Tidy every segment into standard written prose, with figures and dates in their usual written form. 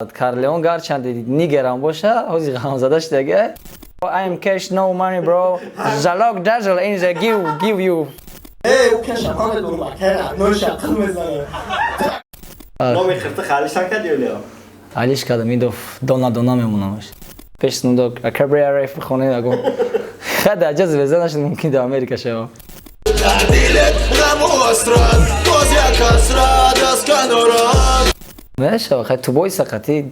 Карлеон гарчанде нигерам боша, ҳози ғамзада шудага. I'm cash no money, bro. Залог dazzle in the give you. Эй, ӯ кеша ман медонам, акай ноша қил мезанад. Номи хирта халиш накарди ё? Алиш кардам, идоф дона дона мемонамаш. Пеш Snoop Dogg, акабри рф бихонем, ягон. Хада аҷа звезда нашуд, мумкин дар Америка шава. Дар дилет ғаму ҳасрат, боз як ҳасрат аз канорат. Мешава, хай ту бойса қати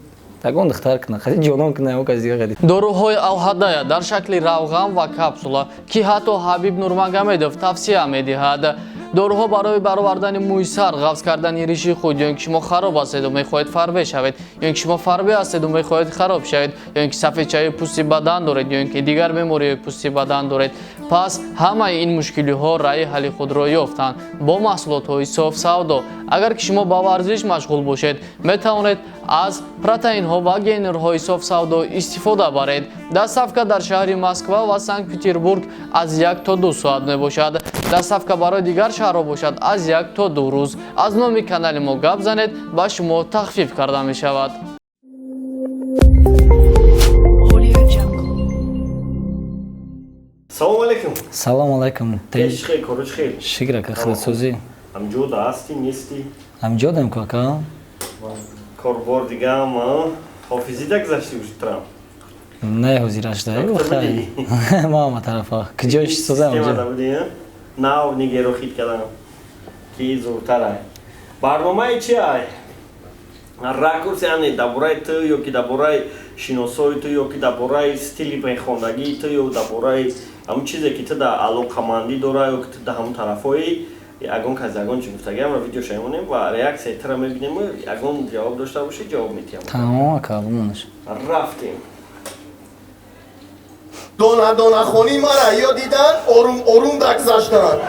ягон духтар кна, қати ҷонон кна, ягон кас дига қати. Доруҳои Алҳадая дар шакли равған ва капсула, ки ҳатто Ҳабиб Нурмагомедов тавсия медиҳад. Доруҳо барои баровардани мӯи сар, ғафз кардани риши худ, ё ин ки шумо хароб ҳастеду мехоҳед фарбе шавед, ё ин ки шумо фарбе ҳастеду мехоҳед хароб шавед, ё ин ки сафедчаи пӯсти бадан доред, ё ин ки дигар бемориҳои пӯсти бадан доред. Пас ҳамаи ин мушкилиҳо раъи ҳалли худро ёфтанд бо маҳсулотҳои Софсавдо. Агар ки шумо ба варзиш машғул бошед, метавонед аз протеинҳо ва гейнерҳои Софсавдо истифода баред. Доставка дар шаҳри Москва ва Санкт Петербург аз 1 то 2 соат мебошад. Доставка барои дигар шаҳрҳо бошад, аз 1 то 2 рӯз. Аз номи канали мо гап занед, ба шумо тахфиф карда мешавад. Audio Jungle. Салом алейкум. Салом алайкум. Пеш хел, короче хел. Шикр, ака, худсозӣ. Ҳамҷода ҳастӣ, нестӣ? Ҳамҷодам ку, ака. Корбор дигаам, ҳофизида гузашти уж трам. Не, ҳозирашда. Доктор. Ма ама тарафа. Куҷош созам? Системада будӣ, нав нигеро хит кардам, ки зуртарай. Барномаи чи ай? Ракурс, яъне дар бораи ту ё ки дар бораи шиносои ту, ё ки дар бораи стили мехондагии ту, ё дар бораи ҳамон чизе, ки ту дар алоқамандӣ дора, ё ки ту дар ҳамон тарафҳои ягон кас ягон чи гуфтагиамро видеоша мемонем ва реаксияи тура мебинем. Ягон ҷавоб дошта бошӣ, ҷавоб метиҳам. Тамом, ака, бимонаш. Рафтем. Дона дона хони мара ё дидан, орум орум дагзаштанд,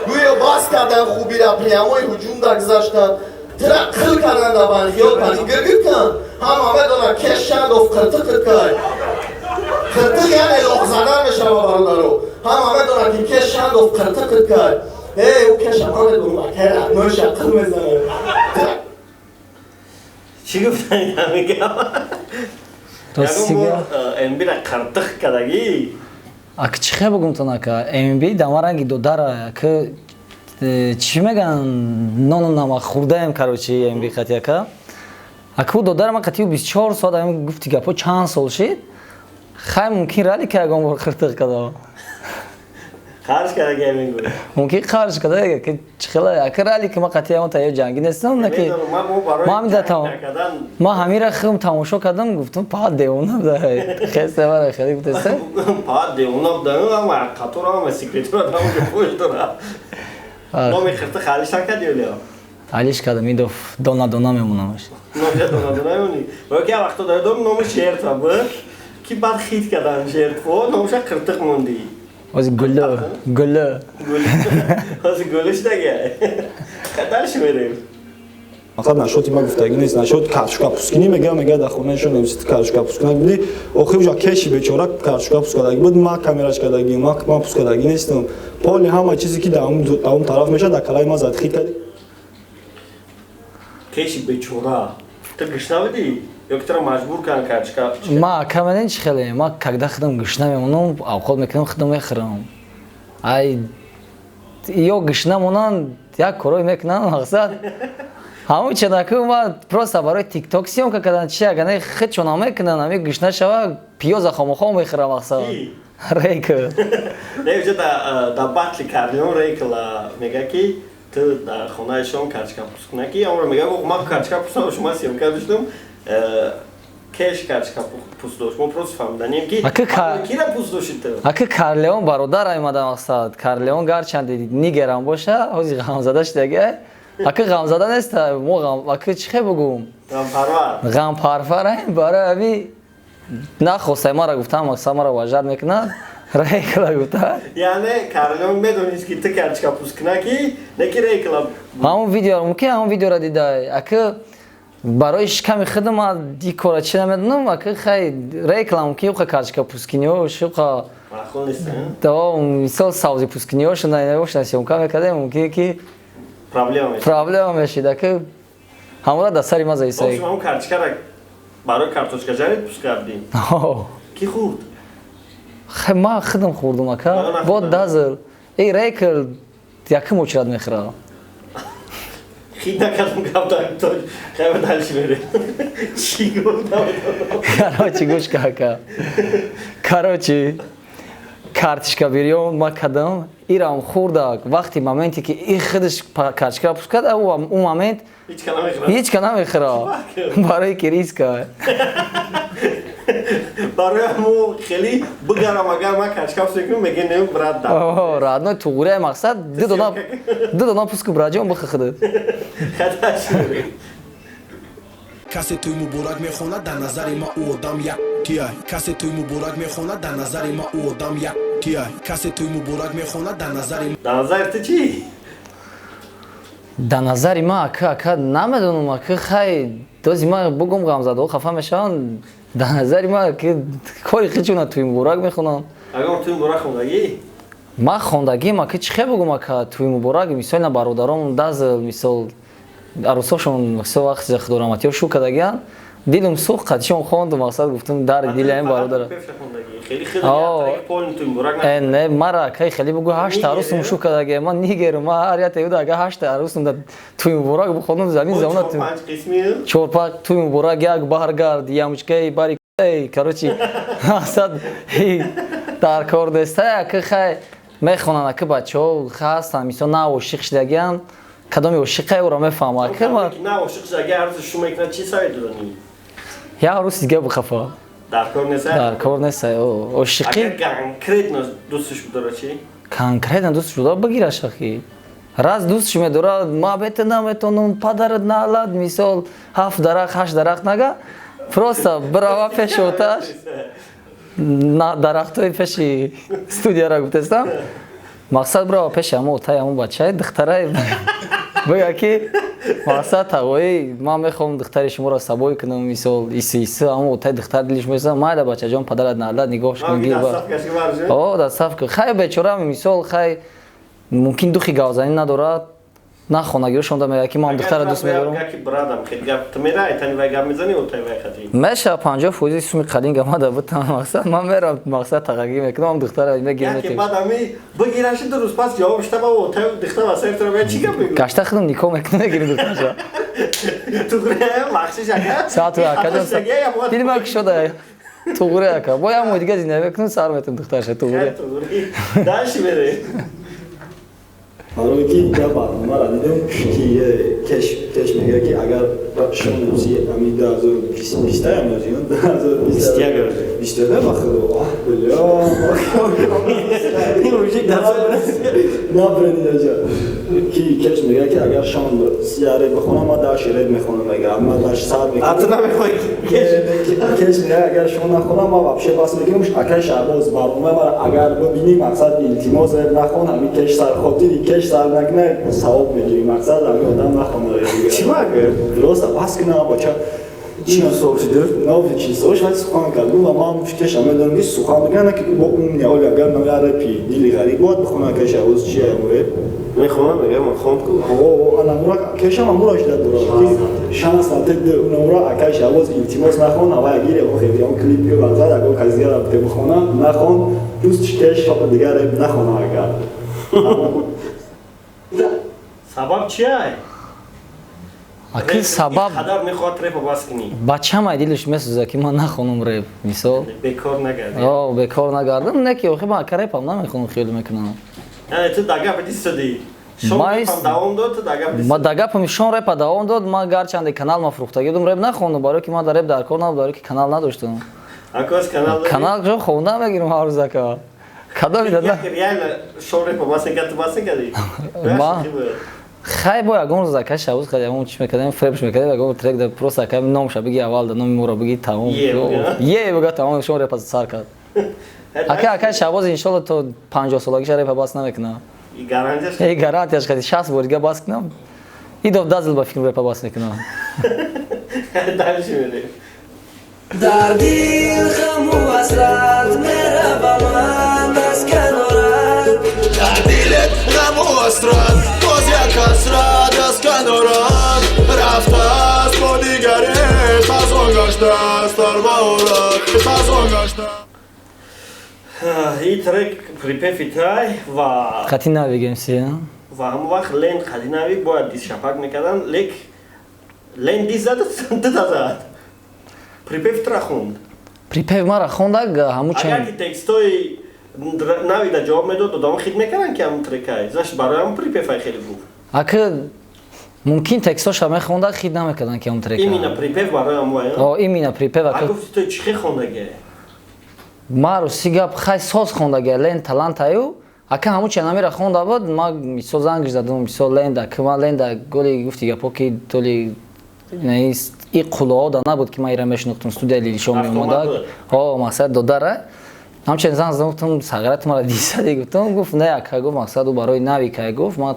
гӯё бас кардан хубира, прямой ҳуҷум дагзаштанд, тира қил кардан дабан хиёл кани гиргир кан. Ҳама медонад, кеш чандоф қиртиқ кай. Қиртиқ яъне лоқ задан мешава, бародаро. Ҳама медонад, ки кеш чандоф қиртиқ кай. Эй, ӯ кеша ман медонам, акай ноша қил мезанад. Чӣ гуфтани мегам? Рости Ягон бор гап. МБ-ра қиртиқ кардагӣ? Ак, чӣ хел бугумтон, ака, МБ дама ранги додара, ака, чӣ меган, нону намак хӯрдаем, короче, МБ қати, ака. Ака, ӯ додара ман қати ӯ 24 соат ами гуфти гапҳо чанд сол шид. Хай, мумкин рали ки ягон бор қиртиқ кардам. Қарш кардагӣ мегӯ? Мумкин қарш карда, ки чӣ хела, ака, рали ки ман қати ягон тайёр ҷангӣ нестам, на ки Медонам, ман мо барои Ман ҳамин ҷанг тамом. накардан. Ман ҳамира худам тамошо кардам, гуфтам, па девона буда, хеста мара хеле гуфтеста. Па девона буда, ама қатор, ама секретура тамоҷо пӯш дора. Номи қиртиқ алиш накардӣ ё? Алиш кардам, идоф дона дона мемонамаш. Номи дона дона мемонӣ. Ва ки вақто дорам, номи жертва буд, ки баъд хит кардан жертво, номша қиртиқ мондӣ. Ози гулло гулло. Ҳозир гулиш дага. Дальше мерем. Фақат нашоти ма гуфтагӣ нест, нашот картошка пускинӣ мега, дар хонаашон эмси картошка пускинак буди. Охир уҷа кеши бечора картошка пускадаги буд, ма камераш кардагӣ, ма пускадаги нестам. Поли ҳама чизе, ки дар он тараф мешад, дар калаи ма зад, хит кардӣ. Кеши бечора. Ту гушна будӣ? Ё ки туро маҷбур карданд картошка? Ма, ака, менен чӣ хеле, ма когда худам гушна мемонам, авқот мекунам, худам мехӯрам. Ай ё гушна монанд, як корое мекунанд, мақсад ҳамун ченаку ма просто барои тикток съёмка кардан чи, агар не, худшон намекунанд. Ҳами гушна шава, пиёза хомохом мехӯрам, мақсад рейк. Не, уҷа да батли Карлион Рейкла мега, ки ту дар хонаашон картошка пускунаки, онро мега, ма картошка пустам, шума съёмка доштум, кеш картошка пуст дошт. Мо просто фаҳмиданем, ки кира пуст дошти ту. Ака, Карлеон бародар аймада, мақсад Карлеон гарчанде нигерам боша, ҳози ғамзада шудага. Ака, ғамзада неста мо, ғам, ака, чӣ хел бугум? Ғампарвар. Ғампарвараем. Барои ҳами нахостай мара гуфтам, мақсад мара важат мекунад, Рейкла гуфта. Яъне Карлеон медонист, ки ту картошка пускунаки, не ки Рейкла. Ҳамон видео, мумкин ҳамон видеоро дидай, ака. Барои шиками худам ма ди кора чи намедонам, ака. Хай, Рейкла мумкин юқа картошка пускиниҳо шуқа. Маъқул нест? То мисол савзи пускиниҳо шуна съёмка мекардем, мумкин ки проблема мешид. Проблема мешид, ака. Ҳамора дар сари ма заисаи. Шумо карточкара барои карточка жарить пуск кардӣ? Ки хӯрд? Хай, ма худам хӯрдум, ака. Бо дазл. Эй, рекл якум очередь мехӯра. Хит накардам гап, хай, дальше мерем. Чӣ гуфтам? Короче, гӯш ка, ака. Короче, карточка бирён ма кадам, ирам хӯрдак. Вақти моменте ки и худаш карточка пуск кард, ӯ момент ҳеч ка намехӯра. Барои ки риска. Барои ҳамо хеле бигарам, агар ман карточка пуск кунам, меге не, брат, да. Родной, туғурия мақсад ду дона пуску, браҷон, бихӯ худат. Касе тӯй муборак мехонад, дар назари ма ӯ одам як тия. Касе тӯй муборак мехонад, дар назари ма ӯ одам як тия. Касе тӯй муборак мехонад, дар назари Дар назари ту чӣ? Дар назари ма, ака, намедонам, ака. Хай, дози ма бугум, ғамзадаҳо хафа мешаванд. Дар назари ма ки кори хичуна тӯй муборак мехонанд. Агар тӯй муборак хондагӣ? Ма хондагим, ака. Чӣ хел бугум, ака, тӯй муборак, мисол, на бародаром даз, мисол, арӯсошон, мисол, вақти худораматиё шу кардагиянд, дилум сӯхт, қатишон хондум. Мақсад, гуфтум, дари дили ин бародара. Не, мара, акай, хеле бугу, ҳашта арӯсум шу кардагия, ман нигеру, ма ҳар як теюда, ага ҳашта арӯсум да тӯй муборак бихонум, замин замона чор-панҷ тӯй муборак, як баргард ямочкаи бари. Короче, мақсад, дар кор неста, ака. Хай, мехонанд, ака, бачаҳо ҳастанд, мисол, на ошиқ шидагиянд, кадоми ошиқае ӯро мефаҳма, ака. На ошиқ шидаги, арӯси шу мекунад, чӣ савед додани? Як арӯси дига бихафа. Дар кор неста? Дар кор неста ошиқӣ. Конкретно дӯстш будора чӣ? Конкретно дӯстш будора, бигираш, ахи. Раз дӯстш медора, ма бете наметонам, падарат налад, мисол, ҳафт дарахт, ҳашт дарахт нага, просто бирава пеши оташ, дарахтҳои пеши студияра гуфтестам, мақсад, бирава пеши ҳамо отаи ҳамо бачаи духтараи, бигӯя ки, мақсад, тағоӣ, ман мехоҳам духтари шуморо сабой кунам, мисол, иси иси ҳамо отаи духтар дилиш меса, майла, бачаҷон, падарат налад, нигоҳш кун, гир о дастаф кун. Хай, бечора, мисол, хай, мумкин духи гавзанӣ надорад, на хонагиҳошонда мегӯяд ки ман духтара дӯст медорам. Меша 50% суми қалин гамада бутам, мақсад, ман мерам, мақсад, тағагӣ мекунам, духтара мегирам. Гашта худам никоҳ мекунам, мегирим духтарша. Саату акаҷон, дили ман кушода, туғури, ака, бо як моҳи дига зиндагӣ мекунам, сар метам духтарша, туғури. Барое ки як барномаро дидем, ки кеш мегӯяд, ки агар шон рӯзи ами 2020 2021 ба худо, бля, набред, ки кеш мегӯяд, ки агар шон яре бихонам, ман даши реп мехонам, мегӯяд, ман даши сар мекунам. Кеш мегӯяд, агар шон нахонам, ман вообще бас мекунам. Акай Шаҳбоз, барномаи мара агар бибинӣ, мақсад, илтимос, реп нахон. Ҳами кеш сар хотири кеш сар накунай, савоб мегирӣ. Мақсад, ҳами одам нахона. Чӣ магар? Просто бас кунам, бача. Чӣ сол шуд? Нови чи сол шуд, сухан кард. Гуфт, ман фикрашам медонам, ки сухан мекунад, ки бо умни оли, агар на репи дили ғариб бояд бихонад. Акай Шаҳбоз, чи реп мехонам, мегӯям, ман хон ку. Анамура кешам амура шуда дора, ки шанс натед унамура. Акай Шаҳбоз, илтимос, нахон. Авай гире охир он клипи вазад, агар каси дигар рафте бихона, нахон. Плюс кеш дигар реп нахона агар. Сабаб чия? Аки, сабаб қадар мехоҳад репа бас кунӣ? Бачам ай дилиш месӯза, ки ман нахонам реп, мисол. Бекор нагардӣ. О, бекор нагардам, не ки охи ман ака репам намехонам, хиёл мекунам. Яъне ту да гапи дистодӣ? Давом дод, ту да гап. Ма да гапам, шон репа давом дод. Ман гарчанде канал ма фурӯхтагӣ будам, реп нахондам, барое ки ман дар реп дар кор набуд, барое ки канал надоштам. Акос канал? Канал ҷо хонда мегирам ҳар рӯз, ака. Кадоми дада реально шон репа бас накард, ту бас накардӣ? Ма хай, бо ягон рӯз, ака Шабоз, хай, ягон чӣ мекардем, фрепш мекардем, ягон трек да, просто, ака, номша биги, аввал да номи моро биги, тамом, е бига, тамом, шон репа сар кард. Ака Шабоз, иншолло, то 50 солагиша репа бас намекунад. Гарантияш хади 60 бор дига бас кунам, идов дазл ба фикр репа бас мекунам. Дар дил ғаму ҳасрат, меравам ман аз канорат. Дар дилет ғаму ҳасрат, боз. Як ҳасрат аз канорат рафтааст, бо дигаре хазон гаштааст, дар баҳорат хазон гаштааст. И трек припев и тай ва Қати Навик МС. Ва ҳамон вақт Лен қати Навик бояд дис шапак мекардан, лек Лен дис зада, дита зад, припев тра хонд. Припев мара хондак ҳаму. Агар ки текстои Навида ҷавоб медод, одамо хит мекарданд, ки ҳамун трекай, значит, барои ҳамун припев ай хеле гуфт. Ака, мумкин текстоша мехонда, хит намекардан, ки ҳамун трека. Именно припев барои ҳамун. О, именно припев, ака. Гуфти, ту чӣ хел хондаге? Ма, рости гап, хай, соз хондаге. Лен талантаю, ака, ҳамун ченамира хонда буд. Ма, мисол, зангиш задум, мисол, Ленда, ки ма Ленда голи гуфти гапо, ки толи и қулоҳо да набуд, ки ман ира мешинохтум, студияи Лилишо меомада. О, мақсад, додара ҳамчунин занг задам, гуфтам: «Сағират мара дисади?» Гуфтам, гуфт: «Не, ака», гуфт, «мақсад, ӯ барои Навика», гуфт, ма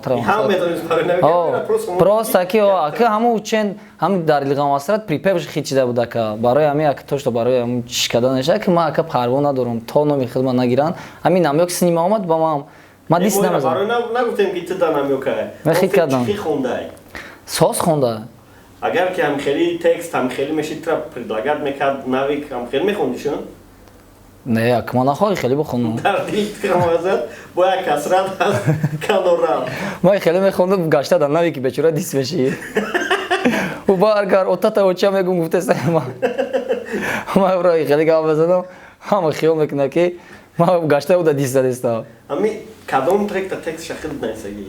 просто ки, ака, ҳамун чен ҳам дар Илғамасрат припев ш хит шида буд, ака, барои ҳамин, ака, то что барои ҳамун чиш карданеша, ки ма, ака, парво надорам, то номи хидмат нагиранд. Ҳамин намёк снима омад ба ман, ма дис намезанам. Нагуфтем, ки ту да намёка. Ма хит кардам, соз хонда. Агар ки ҳамхели текст, ҳамхели мешид, тра предлагать мекард Навик, ҳамхели мехондишон? Не, як ма нахоҳи хеле бихонам. Дар дил камазад бо як ҳасрат аз канорам. Ма хеле мехондам, гашта дар Навики бечора дис меши. Ӯ баргар отата оча мегум, гуфтеса, ма рои хеле гап мезанам, ҳама хиёл мекунад, ки ма гашта уда дис задеста. Ами кадом тректа текст шахил нависагӣ?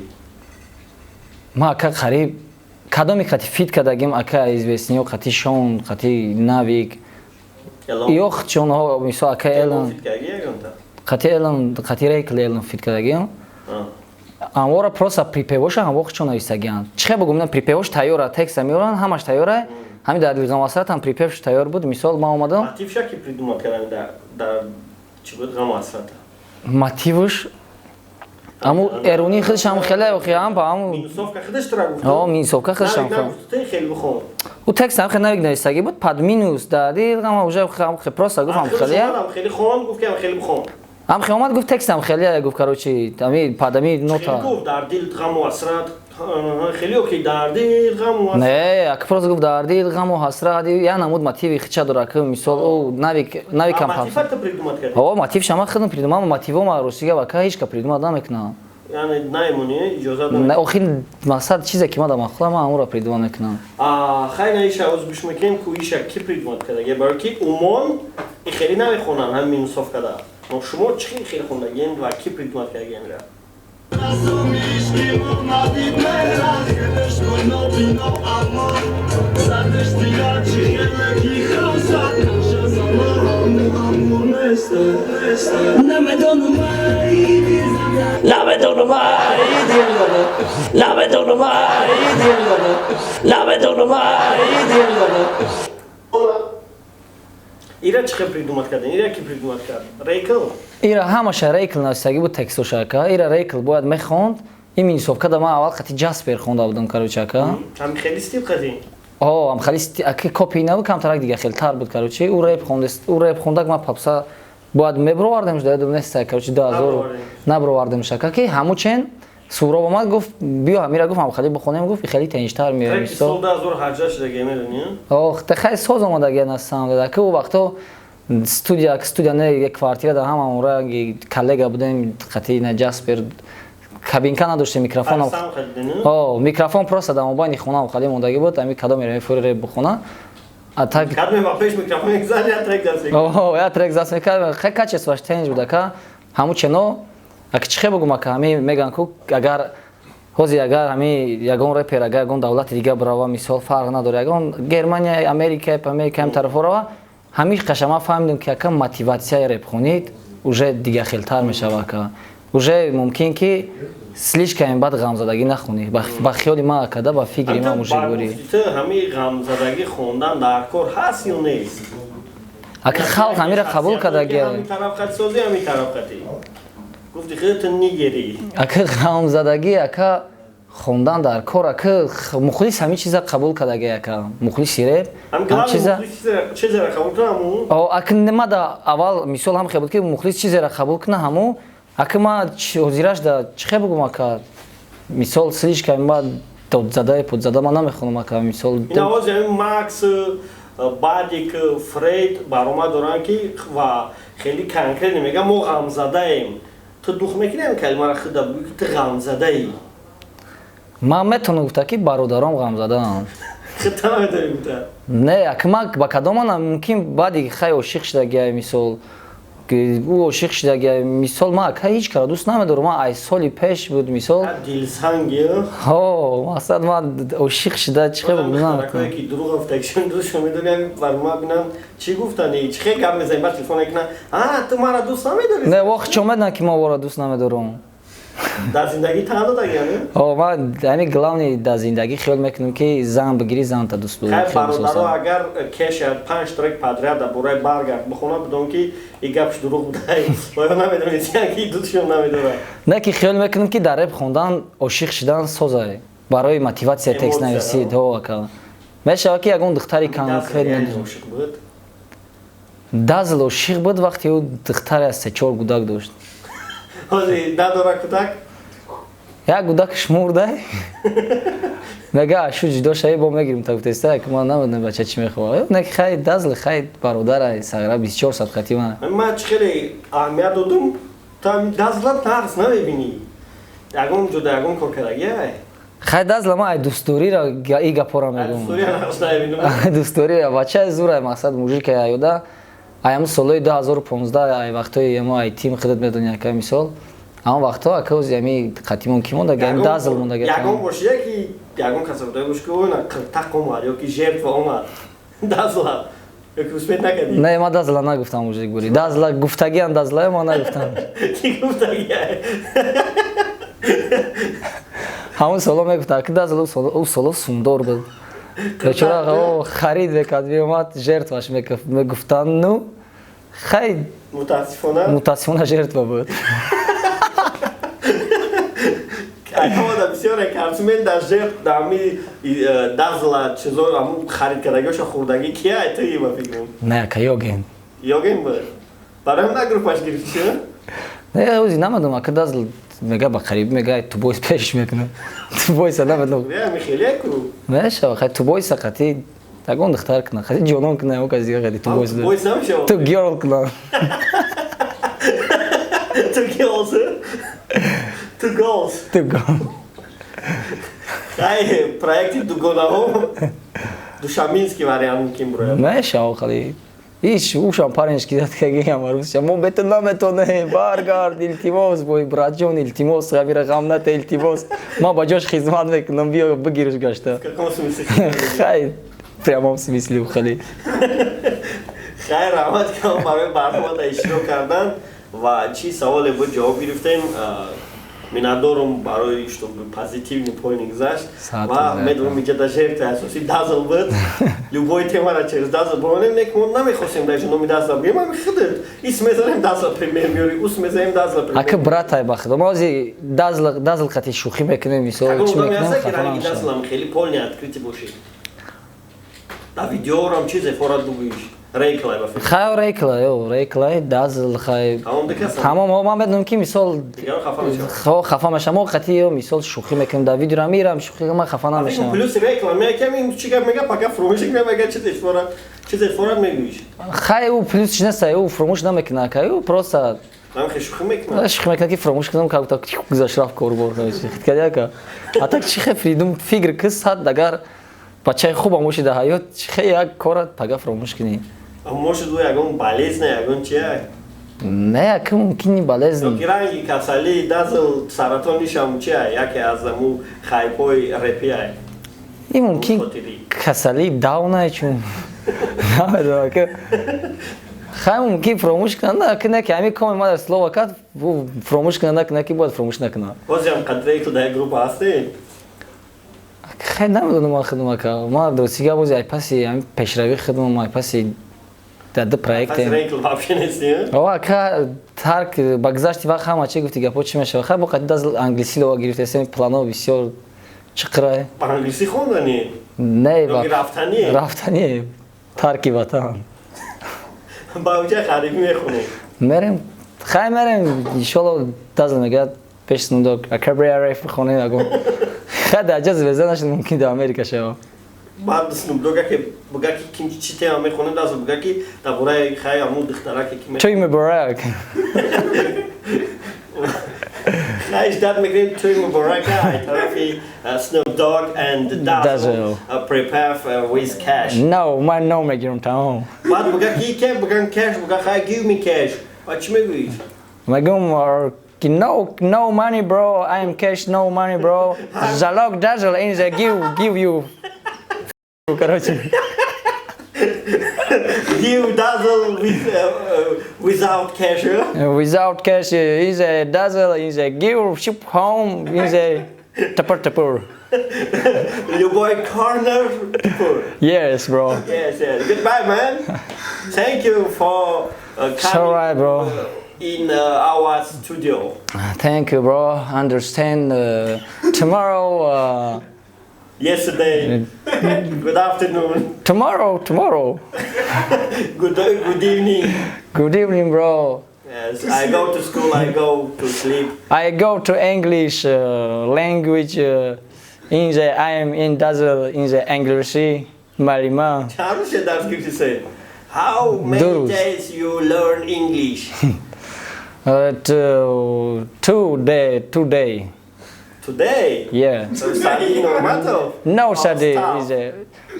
Ма, ака, қариб кадоми қати фит кардагим, ака, известный ё қати Шон, қати Навик ё чонҳо, мисол, ака, Элон, қати Элон, қати Рейкл, Элон фит кардагим. Амвора просто припев оша ҳамво чон нависагианд. Чӣ хел бигӯм, припев ош тайёра, текста меоранд, ҳамаш тайёра. Ҳамин дар Ғамасрат ҳам припев ш тайёр буд. Мисол, ман омадам. Мотивша ки придумал кардам дар чӣ буд, Ғамасрата? Мотивш аму эруни худаш ҳам хеле охи ҳам ба аму Минусовка худаш тра гуфт. О, минусовка худаш ҳам. Хел хеле бихон. У текст ҳам хеле Навик нависагӣ буд, под минус дар ҳама уже просто гуфт, ҳам хеле. Хеле хон, гуфт, ки ҳам хеле бихон. Ҳам хеле омад, гуфт, текст ҳам хеле, гуфт, короче, ами под ами нота. Гуфт: «Дар дил ғаму ҳасрат», хеле ки дар дил ғаму. Не, ака, просто гуфт: «Дар дил ғаму ҳасрат», я намуд мотиви хича дора, ки мисол, ӯ Навик ҳам. Мотивата придумать кард? О, мотив шама худам придумал. Мотиво ма, рости гап, ака, ҳеч ка придумать намекунам. Яъне наимонӣ, иҷозат? Охир, мақсад, чизе ки ма дар махла, ма ҳамонро придумать мекунам. Хай, на, иша оз гӯш мекунем, ку иша ки придумать кардаге, барои ки умон и хеле намехонанд ҳам минусов када. Но шумо чӣ хеле хондагиен ва ки придумать кардагиенра? Намедонам, ай дил зада, намедонам, ай дил зада, намедонам, ай дил зада. Ира чӣ хел придумать карден? Ира ки придумать кард? Рейкл? Ира ҳамаша Рейкл нависагӣ буд, текстоша, ака. Ира Рейкл бояд мехонд. Ин минусовка да ман аввал қати Ҷаспер хонда будам, короче, ака. Ҳам хеле стил қати? О, ҳам хеле, ака, копи набуд, камтарак дига хелтар буд, короче. Ӯ реп хондест, ӯ реп хондак, ман попса бояд мебровардем, ёдам нест, короче, 2000 набровардем, ака, ки ҳаму чен Суроб омад, гуфт: «Биё, ҳамира», гуфт, «ҳам хеле бихонем», гуфт, «хеле тенҷтар меояд». Сол 2018 шудаги, медонӣ? Ох, хай, соз омадаги на самом деле, ака. Ӯ вақто студия не, як квартира дар ҳама ранги коллега будем, қати на Ҷаспер кабинка надоштем, микрофон, о, микрофон просто дар мобайни хона хали мондагӣ буд. Ами кадом меравем, фури реп бихона. А так я трек зас мекард, хай, качество ш тенҷ буд, ака. Ҳаму чено, ака, чӣ хел бугум, ака, ҳами меган ку, агар ҳозир, агар ҳами ягон репер, агар ягон давлати дига бирава, мисол, фарқ надорад, ягон Германия, Америка, Америка, ҳам тарафҳо рава, ҳамин қаша ман фаҳмидем, ки, ака, мотиватсияи репхонид уже дига хелтар мешава, ака. Уже мумкин ки слишком баъд ғамзадагӣ нахонӣ, ба хиёли ман, акада, ба фикри ман, мужикгӯрӣ. Ҳамин ғамзадагӣ хондан дар кор ҳаст ё нест? Ака, халқ ҳамира қабул кардаги. Тарафқатсозӣ, ҳамин тарафқатӣ гуфти худатон нигерӣ. Ака, ғамзадагӣ, ака, хондан дар кор, ака, мухлис ҳамин чиза қабул кардаги, ака, мухлиси реп. Ака, нимада аввал, мисол, ҳам хел буд, ки мухлис чизеро қабул куна, ҳаму, ака. Ма ҳозираш да чӣ хел бугум, ака. Мисол, слишком ма додзада, подзада ма намехонам, ака, мисол. Ин овози ҳамин Макс, Бадик, Фрейд баромад доранд, ки ва хеле конкретно мегӯянд: мо ғамзадаем. Ту дух мекунӣ ҳамин калимаро худа бигӯӣ, ки ту ғамзадаӣ? Ман метавонам гуфта, ки бародаром ғамзадаанд. Худта наметавонӣ гуфта? Не, ака, ман ба кадом мана мумкин баъди хай ошиқ шудагиай, мисол, ӯ ошиқ шудагиай, мисол, ман, ака, ҳеҷ кара дӯст намедорам. Ман ай соли пеш буд, мисол. Дилсанги. Ҳо, мақсад, ман ошиқ шуда чӣ хел? Духтаракое, ки дурӯғ гуфтагишон, дӯстшон медонӣ, ҳамин барнома бинанд, чӣ гуфтани, чӣ хел гап мезанӣ? Баъд телефон мекунанд: а ту мара дӯст намедорӣ? Не, вохт чо медонанд, ки ман вора дӯст намедорам. Дар зиндагӣ тан додагиам? О, ман ҳамин главный дар зиндагӣ хиёл мекунам, ки зан бигирӣ, занта дӯст. Хай, бародаро, агар Кеша панҷ трек подряд дар бораи баргард бихонад, бидон, ки и гапш дурӯғ будай ва ё намедонистиян, ки дӯстшон намедорад. Не, ки хиёл мекунам, ки дар реп хондан ошиқ шидан созае барои мотиватсия текст нависӣ. Ҳо, ака, мешавад, ки ягон духтари конкрет. Ошиқ буд? Дазл ошиқ буд, вақте ӯ духтаре аз се-чор гудак дошт. Ҳозир надора кӯдак? Як гудакаш мурдай. Мега, ашу ҷудо шавӣ, бо мегирим. Та гуфтеста, ки ман намедонам, бача чӣ мехоҳад. Не, ки хай, дазл хай бародарай, сагра 24 соат хати ман. Ман чӣ хеле аҳамият додум, та дазла нағз намебинӣ, ягон ҷода ягон кор кардагиай? Хай, дазла ман ай дӯстдориро и гапора мегӯм, дӯстдорира. Бачаи зурай, мақсад, мужик а аюда ай ҳамн солҳои 2015, ай вақтҳои мо, ай тим, худат медонӣ, ака, мисол, ҳамон вақтҳо, ака, ози ами қатимон ки мондаги, ами дазл мондаги. Ягон бошия, ки ягон каса буда бош, ки она қиртақ омад ё ки жертва омад дазла, ё ки успеть накардӣ? Не, ма дазла нагуфтам, мужик бури дазла гуфтагиам, дазла ма нагуфтам. Ки гуфтагиай? Ҳамон соло мегуфтам, ки дазл ӯ соло сундор буд, бечора, харид мекард, меомад, жертваш мегуфтанд. Ну хай. Мутаассифона. Мутаассифона, жертва буд. Акамада бисёре кардсмен дар жертв дар ҳами дазла чизо, ҳамун харид кардагиҳоша хӯрдагӣ кия, ту ба фикрам? Не, ака, Йоген. Йоген буд, барои на группаш гирифти чӣ? Не, ози намедонам, ака, дазл мега, ба қариб мега, тубойс пеш мекунам, тубойса намедонам. Ами хеле ку. Мешава, хай, тубойса қати ягон духтар кунам, қати ҷонон кунам, ягон кас дига қати тубойс. Тубойс намешава. Ту гирл кунам. Two girls, two goals. Two goals. Хай, проекти дугонаҳо душаминский вариант мумкин бурояд. Мешава, хали иш ушам паренш кидат кагиам арусша, мо бето наметонем, баргард, илтимос, бой, братҷон, илтимос, ғамира ғам нате, илтимос, ман ба ҷош хизмат мекунам, биё бигирш гашта. В каком смысле? Хай, прямом смысле, хали. Хай, раҳмат кам барои барномада иштирок кардан ва чӣ саволе буд, ҷавоб гирифтем. Миннатдорум барои чтобы позитивный поинт гузашт ва медонам, иҷа да жертва асосӣ дазл буд. Любой темара через дазл буронем, не ки мо намехостем дар номи дазла бигем, ами худат ис мезанем, дазла пример меёри, ус мезанем, дазла пример. Ака, братай, ба худо, мо ози дазл қати шӯхӣ мекунем, мисол, чӣ мекунем, хафа намешавам. Хеле полный открытый бошӣ, дар видеорам чизе форад бугӯиш. Рейклай ба фикр. Хай, рейклай, о, рейклай, дазл, хай. Тамом, ман медонам, ки мисол хафа мешавам, мо қати мисол шӯхӣ мекунем, дар видео мирам шӯхӣ, ман хафа намешавам. Плюс рейкла мекам, ин чӣ гап мега, пока фурӯш мега, чизе форад, чизе форад мегӯиш. Хай, ӯ плюс чи нест, ӯ фурӯш намекунад, хай, ӯ просто Ман хе шӯхӣ мекунам. Шӯхӣ мекунад, ки фурӯш кунам, как будто гузашт, рафт корбор. Хиткадяка. А так чи хе фридум фигр ки сад агар бачаи хубам боши дар ҳаёт, чи хе як кора пага фуромӯш кунӣ? Может, ӯ ягон болезна, ягон чия? Не, ака, мумкин болезн. Ёки ранги касалии дазл саратонишам чия, яке аз аму хайпҳои репия. И мумкин касалии давнае, чун намедонам, ака. Хай, мумкин фуромӯш кунад, ака, не ки ҳами коми ма дар слово кард, фуромӯш кунад, накунад, ки бояд фуромӯш накунад. Ҳозирам қадре дар группа ҳастед? Хай, намедонам, ман худам, ака, ман рости гап, ози айпаси ҳами пешравии худам, айпаси дар ду проектем. Ака, тарк ба гузашти вақт ҳама чи гуфти гапҳо чӣ мешавад. Хай, бо қати дазл англисӣ лова гирифтесем, плано бисёр чиқирай. Англисӣ хонданӣ? Не. Рафтанӣ? Рафтанӣ, тарки ватан. Ба уҷа ғарибӣ мехонем. Мерем, хай, мерем, иншолло. Дазл мегӯяд, пеш. Пеш Snoop Dogg ака, бре, рэп бихонем ягон. Хай, даҷа звезда нашуд, мумкин дар Америка шава. Баъд Snoop Dogg ки буга, ки ким чӣ тема мехонем, даст буга, ки дар бораи хай аму духтараке ки Тӯй муборак. Хай, ждать мекунем тӯй муборака ай тарафи Snoop Dogg and Dazzle. Dazzle. Prepare with cash. No, ман но мегирам, тамом. Баъд буга ки ке буган cash, буга хай, give me cash. Баъд чӣ мегӯӣ? Мегӯм ки no, no money, bro, I am cash, no money, bro. Залог Dazzle in the give you. Короче. Give Dazzle without cash, huh? Without cash is a Dazzle is a give ship home is a тапur тапур. Любой corner. Yes, bro. Yes. Goodbye, man. Thank you for coming Alright, bro. In our studio. Thank you, bro. Understand. Tomorrow, Yesterday. Good afternoon. Tomorrow, tomorrow. Good evening. Good evening, bro. Yes, I go to school. I go to sleep. I go to English language. In the I am in Dazzle in the English. Малима. Чанд дарс гирифти се? How many Дуруст. Days you learn English? 2 day, 2 day. Today. Yeah. So study Normatov? No Or study staff? Is a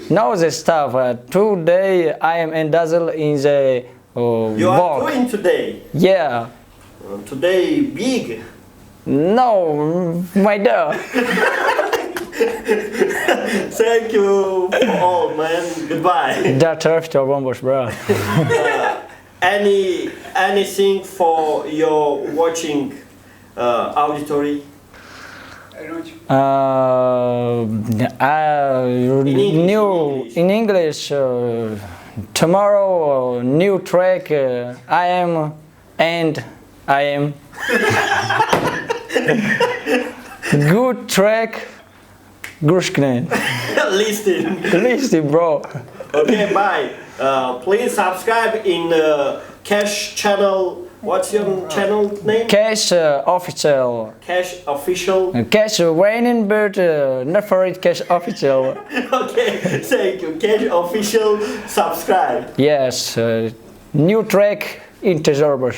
no the staff. 2 day I am in Dazzle in the You are work. doing today. Yeah. Today big. No, my dog. Thank you for all, man. Goodbye. Дар тарафи тобон бош, bro. Anything for your watching auditory? In English, New in English. In English. Tomorrow, new track. I am and I am good track. Гӯш кнен. Listen. Listen, bro. Okay, bye. Please subscribe in Cash channel. What's your channel name? Cash official. Cash Official. Cash raining bird. Not for it. Cash official. Okay, thank you. Cash Official. Subscribe. Yes. New track. Интизор бош.